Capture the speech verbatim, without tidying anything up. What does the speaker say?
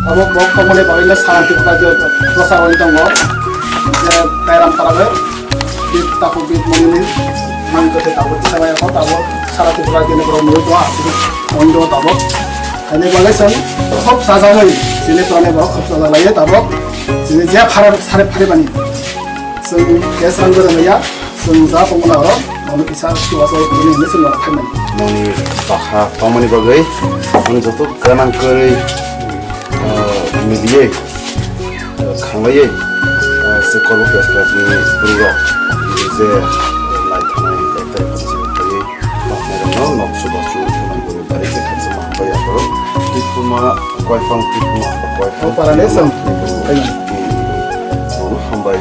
Abo bo koboni bagwi no sara Tripura je prosa rwi tongo. Je Kairam para bai bit taku bit monini mang kothe tabuk sabai ko tabuk sara Tripura je borok nui tongo asuk tabuk. Ani bagwi sang khop sajagwi sini tone borok khop sajaglaiye tabuk. Sini je phare sare phare bani. Chwng case rang gwnang ya, chwng ja tongmani oro, mano kisa chubachu bini hinwi chwng oro phaimani. Nokni bakha tongmani bagwi, ang joto gwnang kwrwi, ah, miliwi, ah, khanglaiwi, ah, se Kormo Press Club ni bwrwirok, je, ah, naithanai, ekta ekta se phaiwi, noknairokno nok chubachu gwnang kwrwi, bari khe khakchangma hambai aphuru. Twi phuma, kwai phang twi phuma, kwai phang. O para le chwng. Hmm. Bono hambai.